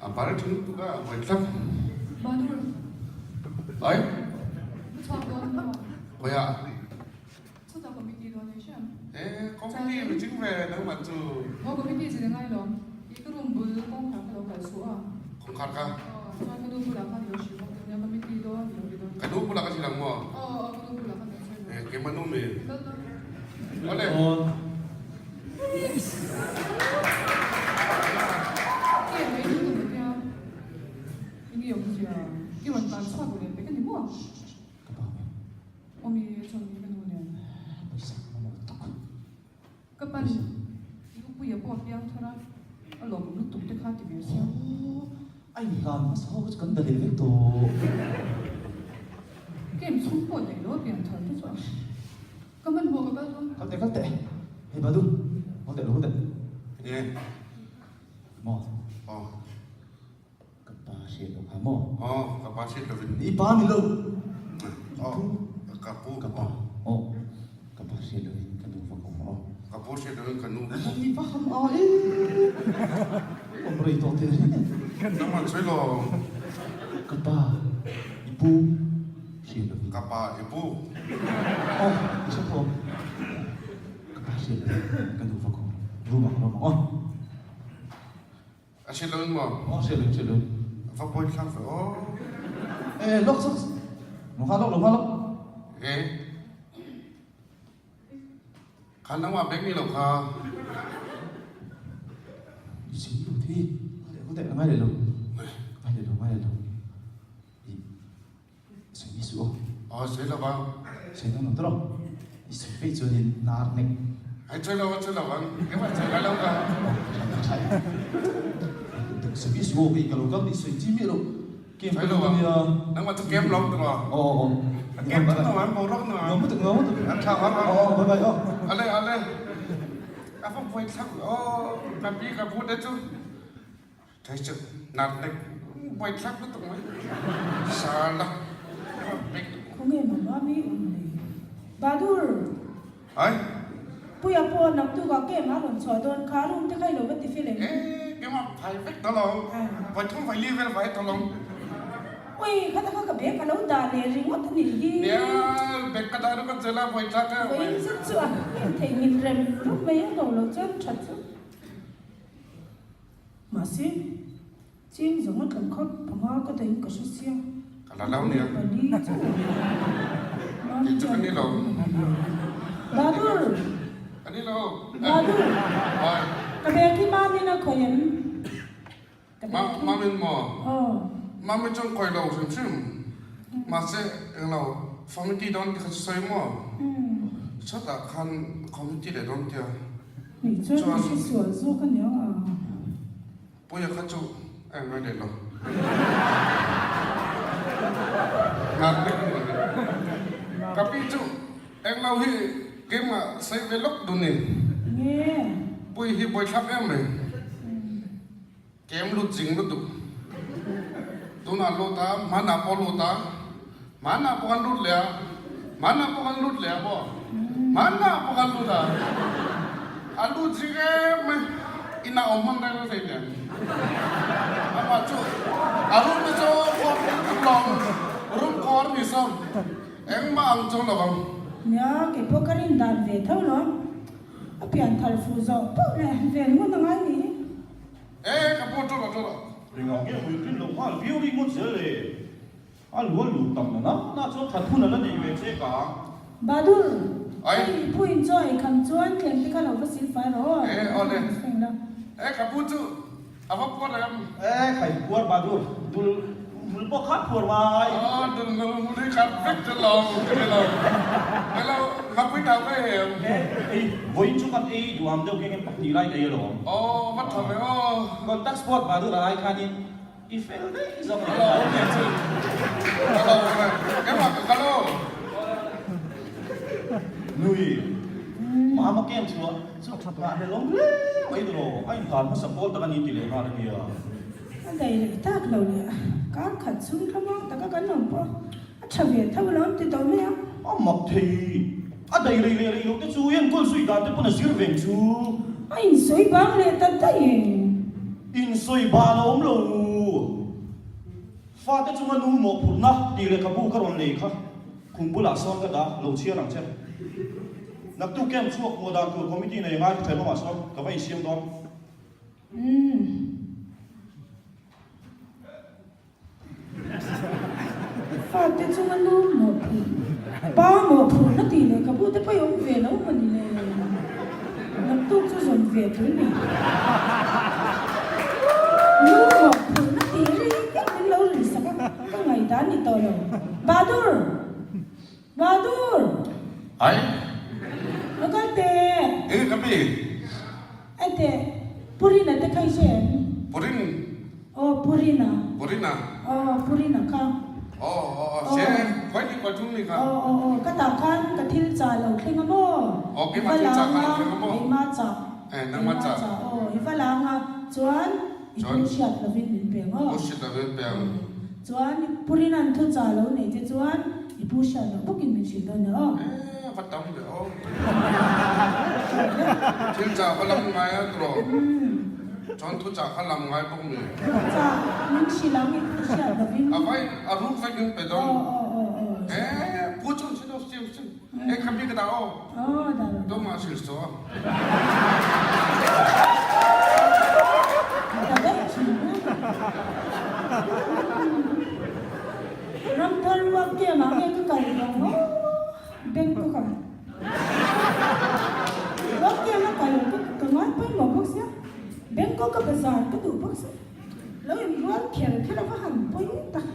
A bal thin lutuk a, a buai tlat. Badur. Ai. Ka chhuak dawn a maw? Khawiah? Chutah committee dawn ei hriam. E, committee mi ching ve nangmah chu. Aw committee zir ngai lo. I ka room bul kawngkhar kha lo kal suh a. Kawngkhar kha? Aw, chuan ka nu bulah khan i lo hrilh bawk dawn nia committee dawn i lo ti dawn nia. Ka nu bulah ka hrilh ang maw? Aw aw ka nu bulah khan kan sawi dawn. E, keimah nu mi? Kal dawn. Awle. Ke mai chu ka tia. Enge awmzia? I rawn tan chhuak leh pek a ni maw? Ka pa nge? Awmi chuan ka nu nen. Pawisa ka mamawh tuk. Ka pan i upuia pawh a piang thar a, a lawmawm lutuk te kha ti ve sia. Aww, a inhlan hmasa ho kha chu kan be leh vek tawh. Game chhung pawh neih lo a pian thar te chu a. Ka hmanhmawh ka kal dawn. Kal teh kal teh. Hei Badu, haw teh lo haw teh. Enge? Maw? Aw. Ka pa hriat lo kha maw? Aw, ka pa hriat lovin. I pa ni lo. Aw, ka pu. Ka pa, aw. Ka pa hriat lovin ka nu va kawm aw. Ka pu hriat lovin ka nu. I va han a e. Awm rei tawh teh reng e. Nangman sawi lo. Ka pa, i pu hriat lovin. Ka pa, i pu. Aw, i hre tawh. Ka pa hriat lovin ka nu va kawm. Room ah ka lawm ang aw. A hriat lo in maw? Aw hriat lo in hriat lo in. Va pawi thlak ve aw. Eh lawk chak lo nghal lawk lo nghal lawk. Eh. Khan nangmah bek ni lo kha. I sim lo thi. Ho teh ngai leh lo. Ngai leh lo ngai leh lo. I sawi mi suh aw. Aw sawi lo vang. Sawi nang nang tawh. I sawi peih chuan in nar nek. Ai sawi lo sawi lo vang. Keimah sawi ngai lo ka. Tha tha. Sawi mi suh aw kei ka lo kal tih sawi chi miah lo. Kem Sawi lo vang. Nangmah chu kem lo tawh. Aw aw aw. Kem chu nuam boruak nuam. Nuam lutuk nuam lutuk. A tha vang. Aw aw bye bye aw. Ale ale. A va buai thlak aw ka pi ka pu te chu. Thei chu nar nek buai thlak lutuk mai. Sala. Khawnge mama mi awm le? Badur! Ai! Puia pawh naktukah kem a rawn chhuah dawn kha, room te kha i lo va ti fel em? Eh, keimah phai vek tawh lo. Vaithum vaili vel vai tawh lo. Ui, khata kha ka bag a lo dah leh ringawt a nih hi. Nia, bag ka dah ringawt zel a, vawi thlak a. Vawiin zet chu a theihnghilh rem rum mai a, ko lo chuan that chu. Mahse, cheng zawng a tlan kha panga ka dahin ka hre sia. Ka la lo nia. Pali chu Kei chu ka ni lo. Badur! Ka ni lo. Badur! Hai. Ka bag hi Mamin a khawih em? Ka bag hi. Mamin maw? Aw. Mamin chuan khawih lo hrim hrim. Mahse, englo, committee dawn ti kha chu sawi maw? Chutah khan committee leh dawn tia. Hei chuan ka hre sual zawk a niang a. Puia kha chu a engngai leh lo. Ngat nek a ni. Ka pi chu englo hi keimah sawi ve lawk dun ni. Nge. Pui hi buaithlak em mai. Kem lut zing lutuk. Tunah lut a, hmanah pawh lut a, hmanah pawh kan lut leh a, hmanah pawh kan lut leh a maw? Hmanah pawh kan lut a, a lut zing em mai. Inah awm hman reng reng nen. Amah chu a room te chu khuar lutuk lo, room khuar ni sawn engmah ang chuang lo ang. Nia, keipawh ka rin dan ve tho lo. A pian thar fuh zawh poh leh ven ngun a ngai ni hi. E ka pu ṭawlh a ṭawlh a. Ringah nge mui rin lo nghal viau ri ngawt zel e. A lu a lut tam na na na chuan that hun a la nei ve che ka. Badur, Ai. hei pu in chaw ei kham chuan tlem te kha lo va sil fai rawh aw. E aw le. E ka pu chu A va puar em? E khai puar Badur, dul hmul pawh khat puar mai. Aw dul hmul hmul hi khat vek chu lo ka ni lo. Hello, ngapui tau ka em? E ei, vawiin chu kan ei duh ang deuh keng em pahnih lai ka ei alawm. Aw va tha ve aw. Contact sport Badur a ai khanin i fel daih zawk a ni. Hello, ni chu. Hello, keimah ka kal aw. Nui, mama kem chhuah. Chu a hlelawm hle mai tawh, a inhlan hmasa pawl tak a ni ti leh nghal a nia. A daih leh tak lo leh a, kar khat chhung thlamuang taka kan awm pawh a tha ve tho alawm ti tawh mai a. A mak thei, a daih rei leh rei loh te chu enkawl zui dan te pawn a zir veng chu. A insawi bang leh ta daih e. Insawi ban a awm lo. Fate chunga nu mawhphurhna tih lehkhabu ka rawn nei kha khum bulah sawn ka dah lo chhiar ang che. Naktuk camp chhuak hmuh dan tur committee nei ngai ka ṭhenawmah sawn ka va insiam dawn. Umm. Fate chunga nu mawhphurh, pa mawhphurhna tih lehkhabu te pawh i awm ve lo maw ni le? Naktuk chu zawn ve tur ni. Nu mawhphurhna tih ri vek min lo rin sak a, ka ngaihdan ni tawh lo. Bahadur! Bahadur! Ai! Lo kal teh! Eng ka pi? Enteh, Pu Rina te kha i hre em? Pu Rin? Aw, Pu Rina. Pu Rina? Aw, Pu Rina kha. Aw, aw, aw, hre e, khawi ni khawi thung ni kha? Aw, aw, aw, ka tah khan ka thil chah lo thleng a maw? Aw, keimah thil chah kha lo thleng a maw? Keimah chah. Eh, nangmah chah. Aw, i va lang a, chuan i pu hriat lovin min pe ang aw. Pu hriat lovin min pe ang. Chuan Pu Rina'n thu chah lo nei che chuan i pu hriat loh bawkin min hrilh dawn nia aw. Eh, va tam ve aw. Thil chah va lam ngai a tawh. Chuan thu chah kha lam ngai bawk mi. Thu chah min hrilh ang i pu hriat lovin. A vai a ruk vek in pe dawn. Aw aw aw aw. Eh, pu chuan hrilh aw siam siam. Eh, kha bik a dah aw. Aw dah lo. Tumah hrilh suh aw. Ka daih thin a. Ramthar ruak kem ah nge ka kal vang aw. Bangkok ah. Ruak kem a kal ka ngai pawimawh bawk sia. Bangkok a bazar ka duh bawk sia. Lo inrual kher kher a va han pawi tak.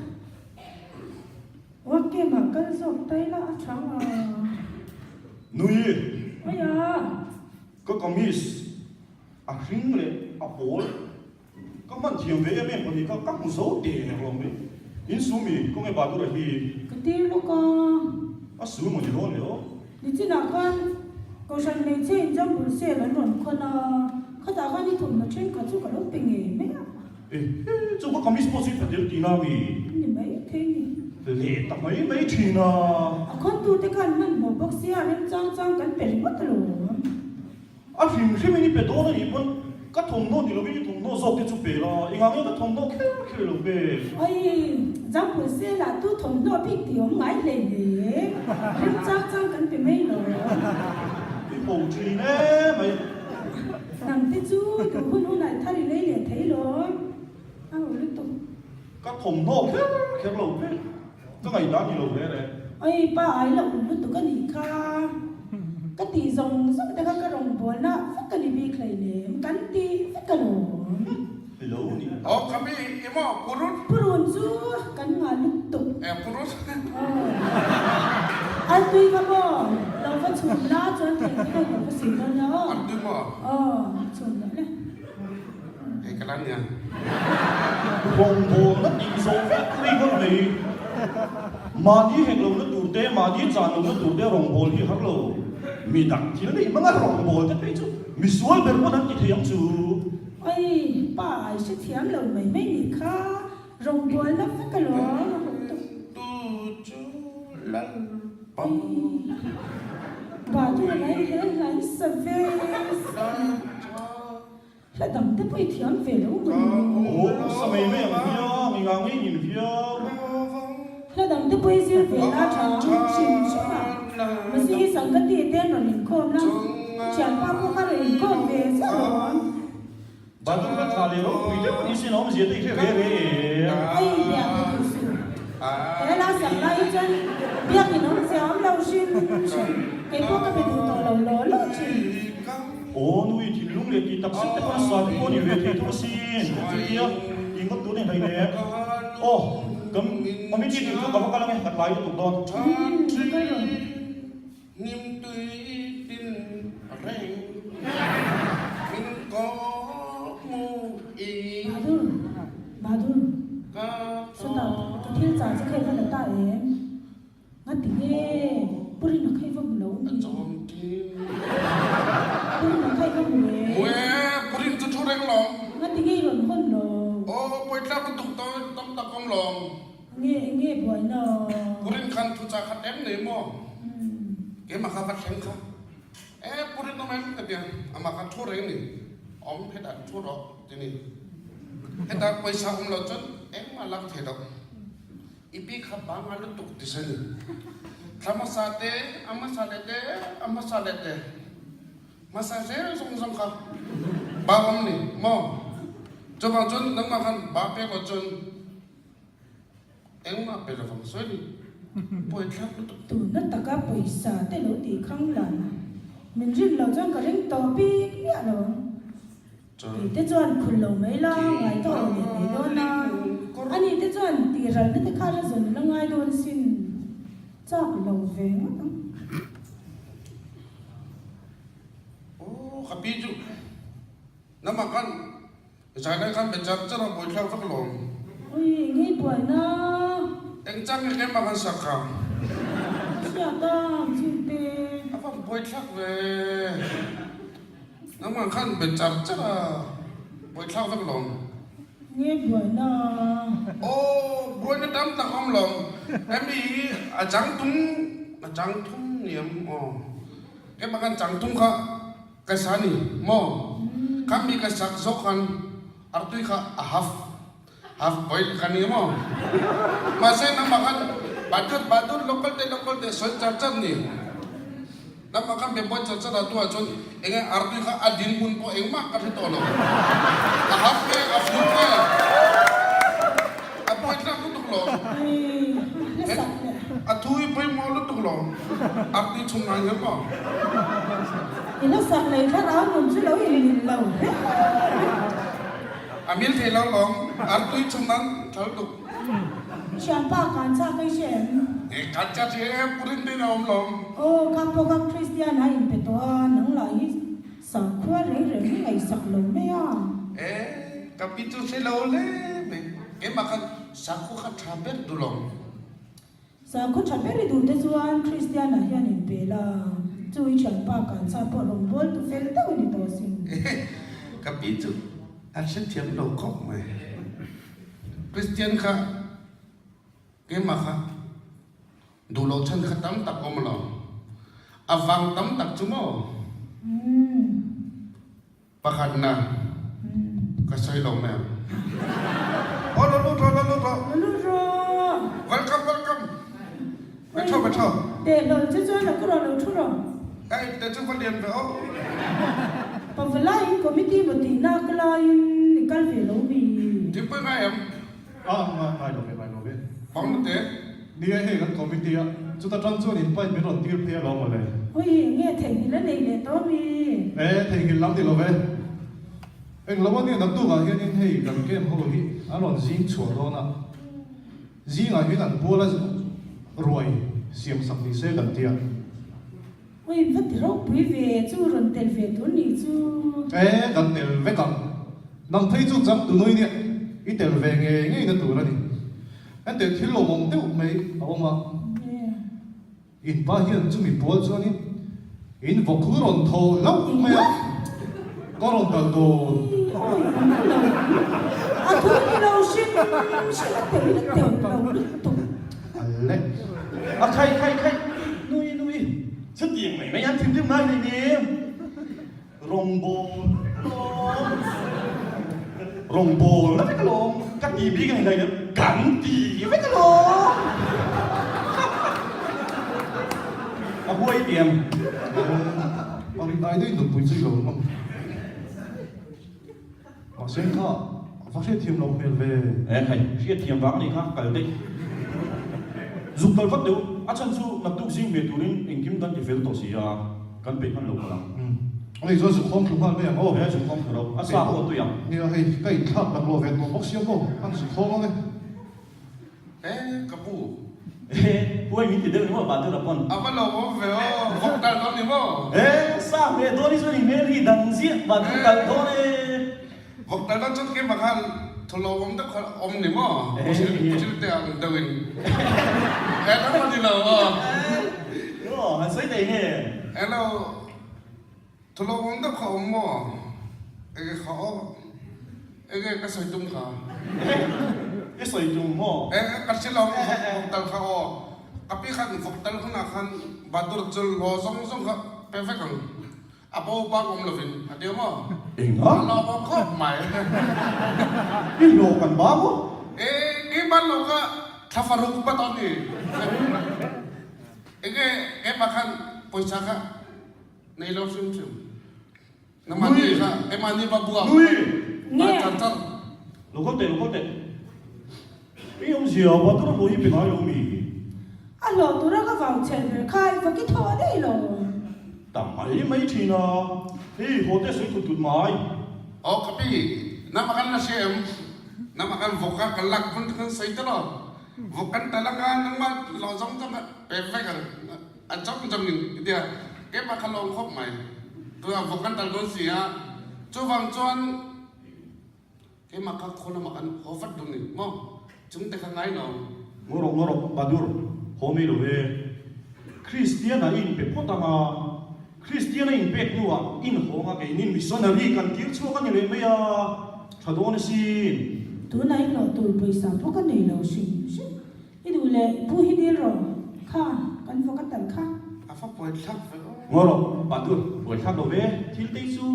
Ruak kem ah kal zawk ta ila a tha ang a. Nui. Aia. Ka kamis a hring leh a pawl. Ka hman thiam ve em em pahnih kha ka hmu zo teh lo mai. In su mi, khawnge Bahadur a hi? Ka tir lawk a. A su maw ni dawn le aw? Nichinah khan Kohhran hmeichhe in jambul sale an rawn khawn a, khatah khan i thawmhnaw thenkhat chu ka lo pe ngei mai a. E he, chu ka kamis pawh chu i phatel tihna a mi? Ni mai thei ni. Leh ta mai mai thin a. A khawntute khan hmanhmawh bawk sia remchang chang kan pe ringawt alawm. A hrim hrimin i pe dawn a nih pawn ka thawmhnaw ni lovin i thawmhnaw zawk te chu pe la, engah nge ka thawmhnaw kher kher lo pe? Oi, Zangpui Sela tu thawmhnaw bik tih awm ngai hlei hle, rim chang chang kan pe mai lo. I ho thin em mai. Nang te chu duh hun hunah i thar i lei leh thei lo, a ho lutuk. Ka thawmhnaw kher kher lo pe. Ka ngaihdan ni lo hle re. Oi pa ai lo um lutuk a nih kha. Ka tih zawng zawng te kha ka rawngbawlna vek a ni bik hleinem kan ti vek alawm. Lo ni. Aw ka mi i maw purun. Purun chu kan ngah lutuk. E purun. Aw. Artui kha maw lo va chhum la chuan thei te kha lo va sui dawn nia aw. Artui maw? Aw chhum loh le. Hei ka lan nia. Rawngbawlna tih zawh vek ri ngawt mai. Mahni hek lohna tur te, mahni chan lohna tur te rawngbâwl hi har lo. Mi dang thil neih hmanga rawngbâwl te phei chu misual ber pawn an ti thei ang chu. Oi, pa ai hrethiam lo mai mai nih kha rawngbâwlna vek alawm a hawk tawh. Tu chu Lalpa. Oi, pa chu a lai hle hlai sa ve sa. Hla dang te pawh i thiam ve lo maw ni? Aw, sa mai mai ang viau, mi ngang ngei in viau. Hla dang te pawh i zir ve la tha ang, hrim hrim a. Mahse hi Sangkati te an rawn inkhawm la, thianpa pawh kha rawn inkhawm ve zeuh lo ang. Bathroom kha tha leh ropui deuh a ni sin, a awmzia te i hre ve ve em? Ai biak ka duh suh. He la sak lai hi chuan biakin awmzia a awm lo hrim hrim, kei pawh ka be duh tawh lo law law thin. Aw nui thinlung leh tih tak zet te pawn a sa te pawh a ni ve thei tho asin chutia tih ngawt tur a ni hlei nen. Aw kan committee tih chu ka va kal ange ka tlai lutuk dawn. Bahadur Bahadur sawtah ka thil chah che kha i va la ta em? Nga ti nge? Pu Rina kha i va hmu lo ni. Pu Rina kha i va hmu e. Hmu e, Pu Rin chu thu reng lawm. Nga ti nge i rawn hawn lo? Aw, pawitlak lutuk tawh tam tak awm lawm. Nge, enge buaina? Pu Rin khan thu chah khat em nei maw? Keimah kha va thleng kha. E, Pu Rin awm em? Ka ti a, amah kha thu reng ni. Awm hetah thu rawh ti ni. Heta pawisa awm lo chuan engmah lak thei lo. I pi kha bang a lutuk ti se ni. Thla hmasa te, a hmasa leh te, a hmasa leh te. Hmasa zel zawng zawng kha ba awm ni maw? Chuvang chuan nangmah khan ba pek lo chuan Engmah pe lovang sawi ni buaithlak lutuk. Tuna taka pawisa te lo tih khang lan a, min rin loh chuan ka ring tawh bik miah lo ang. Kei te chuan khul lo mai la, ngai tawh lo leh mai dawn a, ani te chuan tih ralna te kha la zawn la ngai dawn sin chak lo ve ngawt ang. Aw ka pi chu namah khan Zailai khan be char char a buaithlak vak lawm. Ui ngei buaina. Eng chang nge keimah kan sak kha. Hriat a ang chhungte. A van buaithlak ve. Nangmah khan be char char a buaithlak vak lawm. Nge buaina. Aw buaina tam tak awm lawm. Hemi hi a chang tum a chang thum niam aw. Keimah khan chang thum kha. Ka sa ni maw? Kha mi ka sak zawk khan artui kha a half half boil ka ni maw? Mahse nangmah khan badur badur local te local te sawi char char ni. Nangmah khan be buai char char a tuah chuan enge artui kha a dinhmun pawh engmah ka hre tawh lo. A half nge a full nge a buai tlak lutuk lo. A thu hi pawimawh lutuk lo. Arti chung ngai hian maw? I la sak leh thlarau nun chu lo in mil lo hle mai. A mil thei lo lawm, artui chung nan tha lutuk. Thianpa kan chak ei hre em? E kan chak hre em, purin te in a awm lawm. Aw ka pawh ka Kristian a inpe tawh a, nang lah hi sakhua reng reng hi ngaihsak lo mai a. E ka pi chu hre lo hle mai, keimah khan sakhua kha tha ber duh lo. Sakhaw tha ber i duh te chuan Kristian-ah hian in pe la, chu i thianpa kansa pawh rawngbâwl tu fel deuh a ni tawh asin. Ka pi chu a hrethiam lo khawp mai. Kristian kha keimah kha duh loh chhan kha tam tak awm lo. A vang tam tak chu maw? Pakhatna ka sawi lo mai ang. Aw lo lut rawh, lo lut rawh. Lo lut rawh. Welcome, welcome. Be tho, be tho. Teh hlawl che chuan a ku rawh, lo thu rawh. Ka ip te chu va lian ve aw. Pavalai in committee maw tihna ka laiin i kal ve lo mi? Thingpui ngai em? A, ngai, ngai lo ve, ngai lo ve. Bang na te. Nia hei kan committee a, chuta tang chuan in pain min rawn tir phei alawm mawle. Ui, enge theihnghilh a nei leh tawh mi? E, theihnghilh lam ti lo ve. Eng lo ania naktuk ah hianin hei kan camp ho hi an rawn zing chhuah dawn a, zingah hian an pual a ruai siam sak ni se kan ti a. Ui, va ti ropui ve, chu rawn tel ve tur nih chu. E, kan tel vek ang. Nang phei chu chang tu nui nia, i tel ve ngei ngei na tur a ni. Henteh thil lawmawm deuh mai a awm a. In pa hian chumi pual chuanin in vawk hu rawn thaw hlauh mai a, ka rawn kal dawn. Awi, an lo a thu ni lo hrim hrim a teuh in a teuh lo lutuk. A le. A khai khai khai, nui nui, chutiang mai mai an thinrim ngai nei nen. Rawngbawl lawm, rawngbawl na vek alawm, ka ti bik a ni hlei kan ti vek alawm. A huai tiang. A rin ai daih nupui chu i lo ngam. Mahse kha a va hriatthiam loh hmel ve. E khai, hriatthiam vang anih kha kal daih. Zuk kal vat deuh, a chhan chu naktuk zing ve turin engkim kan ti fel tawh si a, kan peih hman lo palh ang. Ani chuan zuk khawm thlu nghal mai ang aw. E zuk khawm thlu lo, a sa pawh a tui ang. Nia hei, ka inthlak laklawh ve tawh bawk sia maw, an zuk khawm ang e. E ka pu. E huai min ti deuh ni maw Batura pawn. A va lo awm ve aw, vawk kal dawn ni maw? E sa hmeh dawn hi chuan i hmel hi dang ziah Batur kal dawn e. Vawk kal dawn chuan keimah khan thu lo awm deuh kha awm ni maw? Puchil te ang deuh in. E dang a ni lo aw. Aw han sawi thei nge. Hello. Thu lo awm deuh kha awm maw? Enge kha aw? Enge ka sawi tum kha? I sawi tum maw? E ka hre lo vawk tal kha aw. Ka pi khan vawk tal hunah khan Badur chu hlaw zawng zawng kha pe vek ang. A bo bak awm lovin a ti awm aw. Enga? A lawm awm khawp mai. I hlawh kan ba maw? E, keimah lo kha thla faruk bat a ni. Enge keimah khan pawisa kha nei lo hrim hrim. Nangmah ni kha keimah ni va bua. Nui! Nge? Char char. Lo kal teh, lo kal teh. I awmzia Batur hlawh hi pe ngai lo mi? A hlawh tura ka vau chhelh ber kha i va ki thaw daih lo. Ta mai mai thin a, hei haw te sawi tut tut mai. Aw ka pi, nam a kan la hre em? Nam a kan vawk a kan lak hmun te kan sawi ta lo. Vawk kan tal anga nangmah hlawh zawng zawng kha pe vek ang, a zawng zawng in i tia. Keimah kha lawm khawp mai. Tunah vawk kan tal dawn si a, chuvang chuan Keimah kha khaw lamah kan haw vat dun ni maw? Chung te kha ngai lo. Ngaw rawh, ngaw rawh, Badur, haw mai lo e. Kristian a inpe phawt ang a, Kristian a inpek hnuah inhawng a keinin missionary kan tir chhuak a ni leh mai a, tha dawn asin. Tunah i hlawh tur pawisa pawh ka nei lo hrim hrim. I duh leh pu hi dil rawh, kha kan vawk a tal kha. A fa buai thlak ve aw. Ngaw rawh, Badur, buai thlak lo ve, thil te chu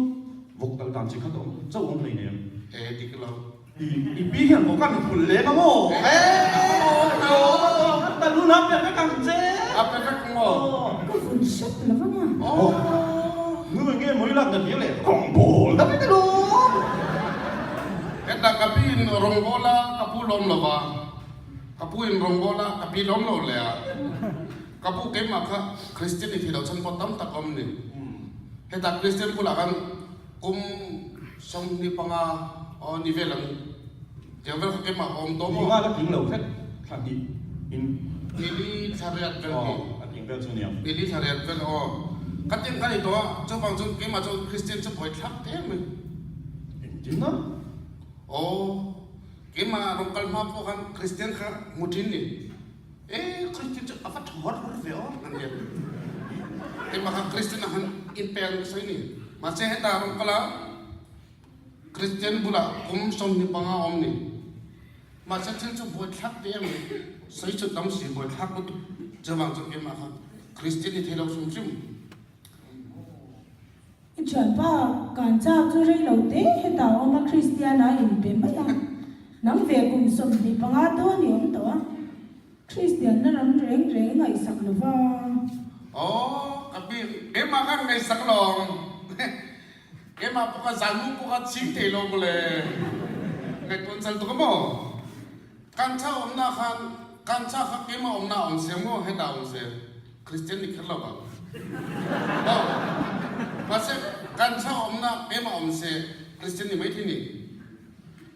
Vawk tal dan chi khat awm chauh awm hlei nem. E dik lo. I i pi hian vawk an hul leng a maw? E ta lun a pe vek ang che. A pe vek maw? Ka vun hrep lo va nia. Aw. Nu enge mawi lak na hliam le rawngbawl na vek alawm. Heta ka pi in rawngbawl a ka pu lawm lo va, ka pu in rawngbawl a ka pi lawm lo le a. Ka pu keimah kha Kristian i thei lo chhan pawh tam tak awm ni. Heta Kristian bulah khan kum 25 aw ni vel ang tiang vel kha keimah ka awm tawh maw? Ni nga la tling lo hret thla hnih in. Ni li thla riat vel hi. Aw a tling vel chu nia. Ni li thla riat vel aw. Ka tiang kha ni tawh a, chuvang chuan keimah chu Kristian chu buai thlak te mai. Engtin a? Aw keimah rawn kal hma pawh khan Kristian kha hmu thin ni. E Kristian chu a va tha hawr hawr ve aw an ti a. Keimah kha Kristian ah han inpeng ka sawi ni. Mahse heta rawn kal a, Kristian bulah kum 25 a awm ni. Mahse thil chu buaithlak te em sawi chu tam si buaithlak lutuk chuvang chu keimah kha Kristian ni thei lo hrim hrim. I thianpa kan chak chu rei lo te hetah a awm a, Kristian a inpe mai a. Nang ve kum 25 dawn i awm tawh a, Kristianna ram reng reng ngaihsak lo va. Aw, ka pi, keimah khan ngaihsak lo ang. Keimah pawh kha zanmu pawh kha ching thei lo mawle. Ngaihtuah chal tuk a maw? Kan cha awmna khan, kan cha kha keimah awmna a awm se maw? Hetah a awm se. Kristian ni kher lo vang. Aw, mahse kan cha awmna keimah awm se Kristian ni mai thei ni.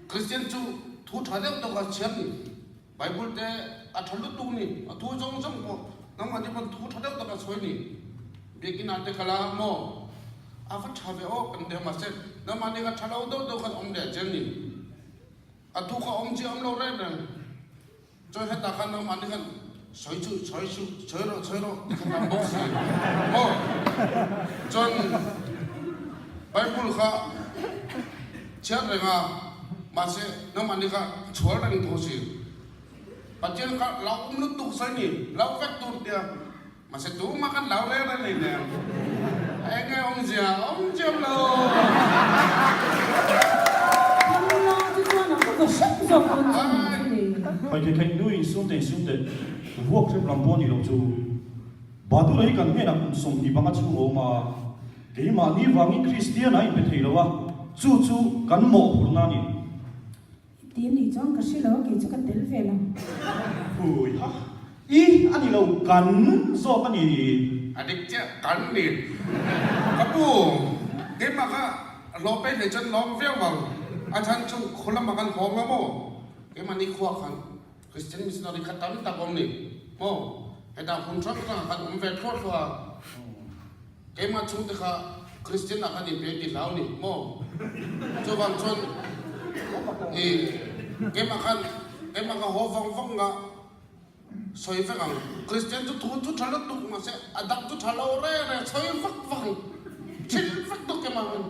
Kristian chu thu tha deuh deuh kha chhiar ni. Bible te a tha lutuk ni, a thu zawng zawng pawh nangmah te pawn thu tha deuh deuh a sawi ni. Biakinn ah te kal a maw? A va tha ve aw kan ti a, mahse nangmah ni kha tha lo deuh deuh khan awm leh zel ni. A thu kha awm chiah awm lo reng reng. Chuan hetah khan nangmah ni khan sawi chu sawi suh, sawi rawh sawi rawh ti kha tam bawk si maw? Chuan Bible kha chhiat reng a, mahse nangmah ni kha chhual reng tho si. Pathian kha lo awm lutuk sawi ni, lo vek tur tia, mahse tumah kan lo reng reng hleinem. Eng nge awmzia? Awmzia awm lo. Thangla chu chuan a kawk a hrep zawk dawn chu ni chu ni. Khai khai khai nui sum te sum te vuak hrep lam pawh ni lo chu Badur hi kan hnenah kum 25 chhung a awm a, keimahni vangin Kristian a inpe thei lo a, chu chu kan mawhphurhna a ni. I ti nih chuan ka hre lo a, kei chu ka tel ve lo. Hui ha, i a ni lo, kan zawk a ni. A dik chiah, kan ni. Ka pu, keimah kha hlawh pek hlei chuan lawm viau ang, a chhan chu khaw lamah kan hawng a maw? Keimah ni khuah khan Christian missionary kha tam tak awm ni maw? Hetah hmun hrang hrangah khan awm ve thluah thluah a, keimah chhungte kha Christian ah khan inpe ti hlau ni maw? Chuvang chuan i keimah khan keimah kha haw vang vang nga sawi vek ang. Christian chu thu chu tha lutuk mahse a dang chu tha lo re re sawi vak vak ang thil vek dawk keimah khan.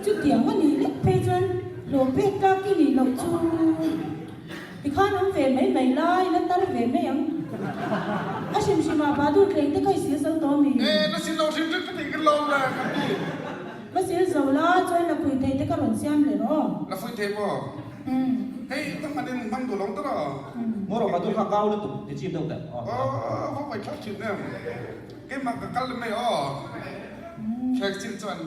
Chutiang a nih lek phei chuan hlawm pek tlak i nih loh chu tikhan awm ve mai mai lai la tar ve mai ang. A hrim hrim ah Bahadur tleng te kha i sil zo tawh a mi? E, na sil lo hrim hrim ka tih ka lawm le ka ti. Va sil zo la, chuan la pui thei te ka rawn siam leh rawh aw. La pui thei maw? Hei, ka hman in hmang duh lo ang ta rawh. Maw rawh, Badur kha kau lutuk ti chim deuh teh. Aw, va vawi thlak thin em. Keimah ka kal mai aw. Thlek chin chuan.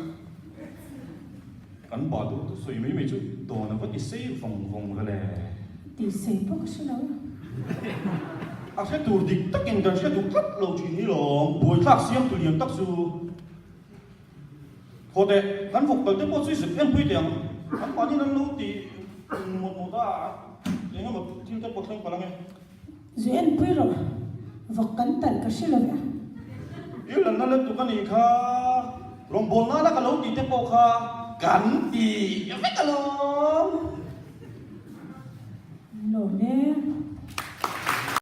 Kan Badur chu sawi mai mai chu dawn a va ti sei vawng vawng ve le. Ti sei pawh ka hre lo. A hre tur dik takin kan hre duh tlat lo thin hi lawm. Buaithlak siam tu lian tak chu. Haw teh, kan vawk kal te pawh chu i zep em pui teh ang. An mahniin an lo ti mawt mawt a, eng emaw thil te pawh thleng palh ang e. Zu en pui rawh, vawk kan talh ka hre lo ve. I lanna lutuk a nih kha, rawngbâwl nana ka lo tih te pawh kha kan ti vek alawm. Lawm e.